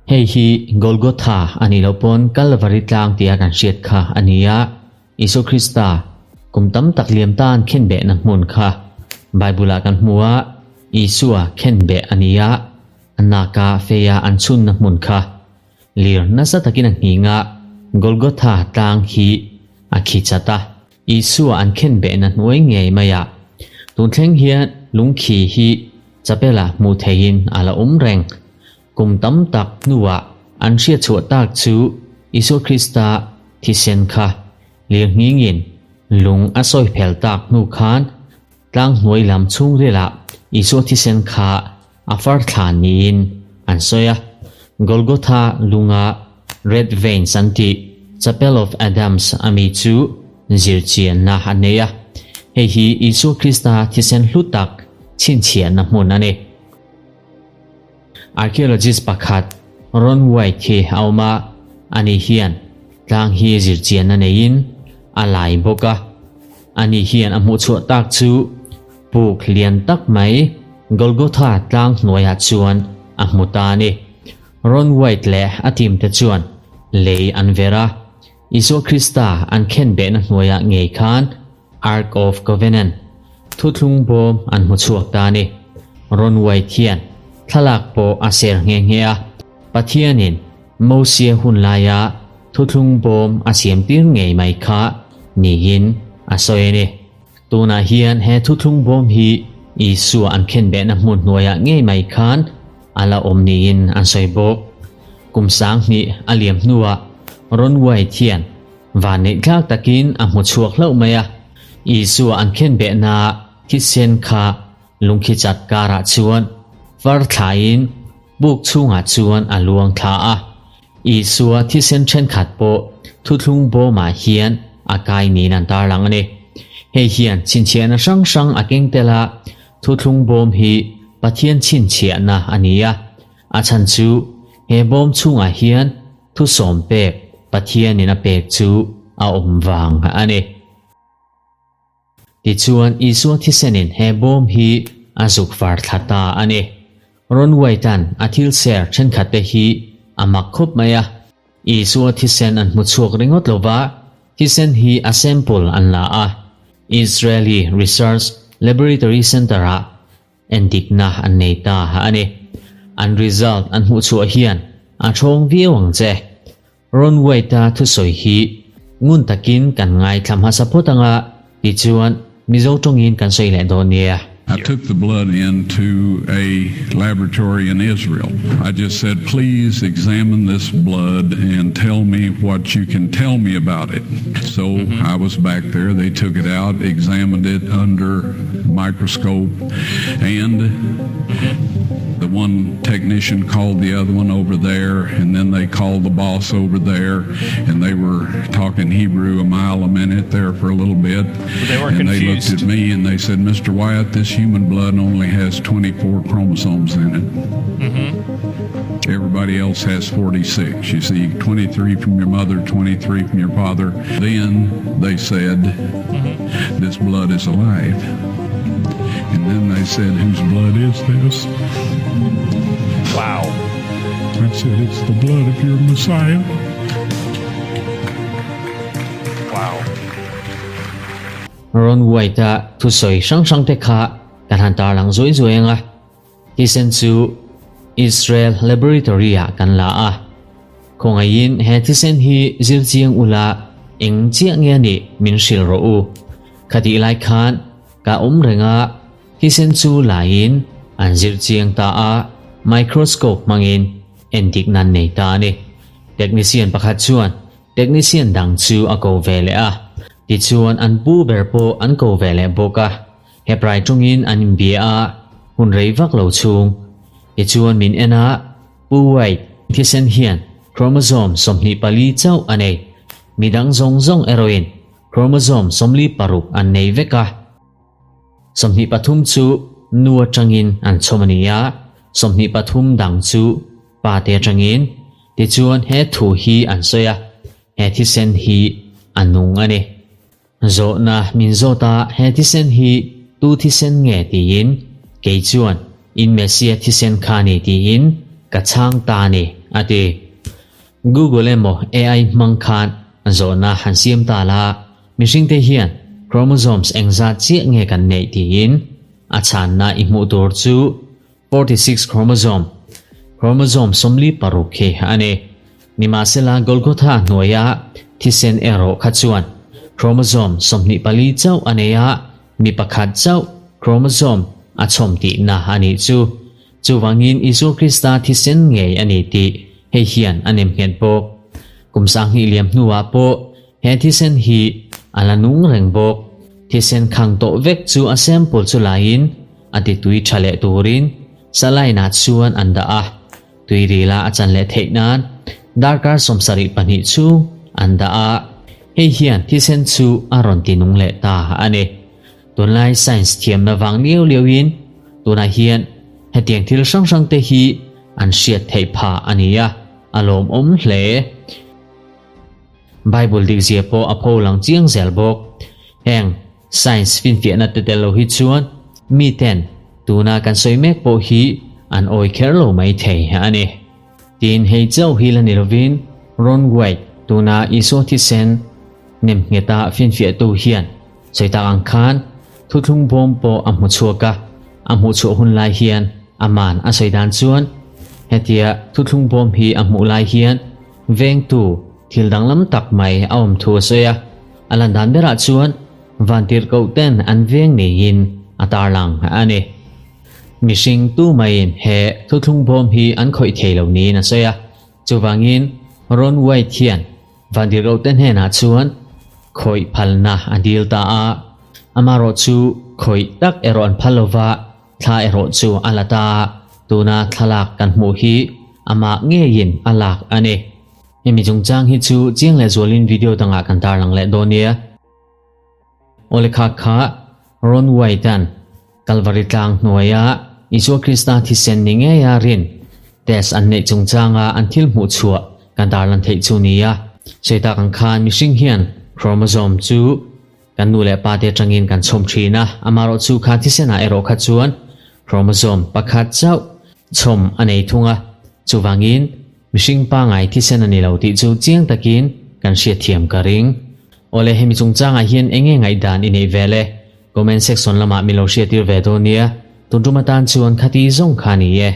Hei hi Golgotha a nih loh pawn Kalvari tlang tia kan hriat kha a ni a, Isua Krista kum tam tak liam tan khenbehna hmun kha Bible-ah kan hmu a, Isua khenbeh a ni a, a naka feia an chhunna hmun kha lir nasa takin a nghing a, Golgotha tlang hi a khi chat a. Isua an khenbehna hnuai ngei mai a, tun thleng hian lungkhi hi chapela hmuh theihin a la awm reng. Kum tam tak hnuah an hriatchhuah tak chu Isua Krista thisen kha lirnghingin lung a sawi phel tak hnu khan tlang hnuai lam chhungrilah Isua thisen kha a far thla niin an sawi a. Golgotha lunga Red Veins an tih Chapel of Adams a mi chu zirchianna a nei a. Hei hi Isua Krista thisen hlu tak chhinchhiahna hmun a ni. Archaeologist pakhat Ron White hi a awm a, ani hian tlang hi zirchianna neiin a lai bawk a. Ani hian a hmuhchhuah tak chu puk lian tak mai Golgotha tlang hnuaiah chuan a hmu ta a ni. Ron White leh a team te chuan lei an ver a, Isua Krista an khenbehna hnuaiah ngei khan Ark of Covenant, thuthlung bawm an hmu chhuak ta a ni. Ron White hian thlalak pawh a ser nghe nghe a, Pathianin Mosia hun laia thuthlung bawm a siam tir ngei mai kha niin a sawi a ni. Tunah hian he thuthlung bawm hi Isua an khenbehna hmun hnuaiah ngei mai khan a la awm niin an sawi bawk. Kum 2000 a liam hnuah Ron White hian Vanneih tlak takin a hmu chhuak hlauh mai a, Isua an khenbehna thisen kha lungkhi chat karah chuan far thlain buk chhungah chuan a luang thla a. Isua thisen thenkhat pawh thuthlung bawmah hian a kai niin an tarlang a ni. Hei hian chhinchhiahna hrang hrang a keng tel a, thuthlung bawm hi Pathian chhinchhiahna a ni a, a chhan chu he bawm chhungah hian Thusawm pek Pathianin a pek chu a awm vang a ni. Tichuan Isua thisenin he bawm hi a zuk far thla ta a ni. Ron White-a'n a thil ser thenkhatte hi a mak khawp mai a. Isua thisen an hmu chhuak ringawt lo va, thisen hi a sample an la a. Israeli Research Laboratory Center-ah Endikna an nei ta a ni. An result an hmuh chhuah hian a thawng viau ang che. Ron White-a thusawi hi ngun takin kan ngaithla hmasa phawt anga tichuan Mizo tawngin kan sawi leh dawn nia. I took the blood into a laboratory in Israel. I just said, please examine this blood and tell me what you can tell me about it. So mm-hmm. I was back there. They took it out, examined it under microscope, and the one technician called the other one over there, and then they called the boss over there, and they were talking Hebrew a mile a minute there for a little bit. They were and confused. they looked at me and they said, Mr. Wyatt, this human blood only has 24 chromosomes in it. Mm-hmm. Everybody else has 46. You see, 23 from your mother, 23 from your father. Then they said, mm-hmm. This blood is alive. And then they said, Whose blood is this? Wow. I said, It's the blood of your Messiah. Wow. Ron White-a thusawi hrang hrangte kha kan han tarlang zuai zuai ang a. Thisen chu Israel Laboratory-ah kan la a. Khawngaihin he thisen hi zir chiang ula eng chiah nge a nih min hrilh rawh u. Khatih lai khan ka awm reng a, thisen chu laiin an zir chiang ta a, microscope hmangin endik nan nei ta a ni. Technician pakhat chuan technician dang chu a ko ve leh a, tichuan an pu ber pawh an ko ve leh bawk a. Hebrai tawngin an inbia a, hun rei vak lo chhung. Tichuan min en a, Pu White, thisen hian chromosome 24 chauh a nei. Midang zawng zawng erawhin chromosome 46 an nei vek a. 23 chu nu atangin an chhawm a ni a, 23 dang chu pa te atangin. Tichuan he thu hi an sawi a, he thisen hi a nung a ni. Zawhna min zawt a, he thisen hi tu thisen nge tiin kei chuan In Messia thisen kha ni tiin ka chhang ta a ni, a ti. Google emaw AI hmang khan zawhna han siam ta la, mihringte hian chromosomes engzat chiah nge kan neih tiin a chhanna i hmuh tur chu 46 chromosome, chromosome 46 hi a ni. Nimahsela Golgotha hnuaia thisen erawh kha chuan chromosome 24 chauh a nei a, mi pakhat chauh chromosome a chhawm tihna a nih chu. Chuvangin Isua Krista thisen ngei a ni tih hei hian a nem nghet bawk. Kum 2000 liam hnuah pawh he thisen hi a la nung reng bawk. Thisen khang tawh vek chu a sample chu laiin a ti tui tha leh turin saline ah chuan an dah a, tui rila a chan leh theih nan darkar 72 chhung an dah a, hei hian thisen chu a rawn ti nung leh ta a ni. Tunlai science thiamna vang liau liau in tunah hian hetiang thil hrang hrang te hi an hriat theih phah a ni a, a lawmawm hle. Bible dikzia pawh a pho lang chiang zel bawk. Heng science finfiahna te tel lo hi chuan mi ten tuna kan sawi mek pawh hi an awi kher lo mai thei a ni. Tin, hei chauh hi la ni lovin Ron White tuna Isua thisen nem ngheta finfiahtu hian sawi tak ang khan thuthlung bawm pawh a hmu chhuak a, a hmuh chhuah hun lai hian aman a sawi dan chuan hetia thuthlung bawm hi a hmuh lai hian vengtu thil danglam tak mai a awm thu a sawi a, a lan dan berah chuan vantirhkoh ten an veng neiin a tarlang a ni. Mihring tu maiin he thuthlung bawm hi an khawih thei lo niin a sawi a, chuvangin Ron White hian vantirhkoh te hnenah chuan khawih phalna a dil ta a, amaherawh chu khawih tak erawh an phal lova, thla erawh chu a la ta a, tuna thlalak kan hmuh hi amah ngeiin a lak a ni. Hemi chungchang hi chu chiang leh zualin video dangah kan tarlang leh dawn nia. Awle kha kha Ron White-a'n Kalvari tlang hnuaia Isua Krista thisen ni ngeia rin test an neih chungchanga an thil hmuh chhuah kan tarlan theih chu nia. Sawi tak ang khan mihring hian chromosome chu kan nu leh pa te atangin kan chhawm thin a, amaherawh chu kha thisenah erawh kha chuan chromosome pakhat chauh chhawm a nei thung a, chuvangin Mihring pangai thisen a ni lo tih chu chiang takin kan hriatthiam ka ring. Awle hemi chungchangah hian eng nge ngaihdan i neih vel e? Comment section lamah min lo hriattir ve dawn nia. Tun tum atan chuan khati zawng kha ni e.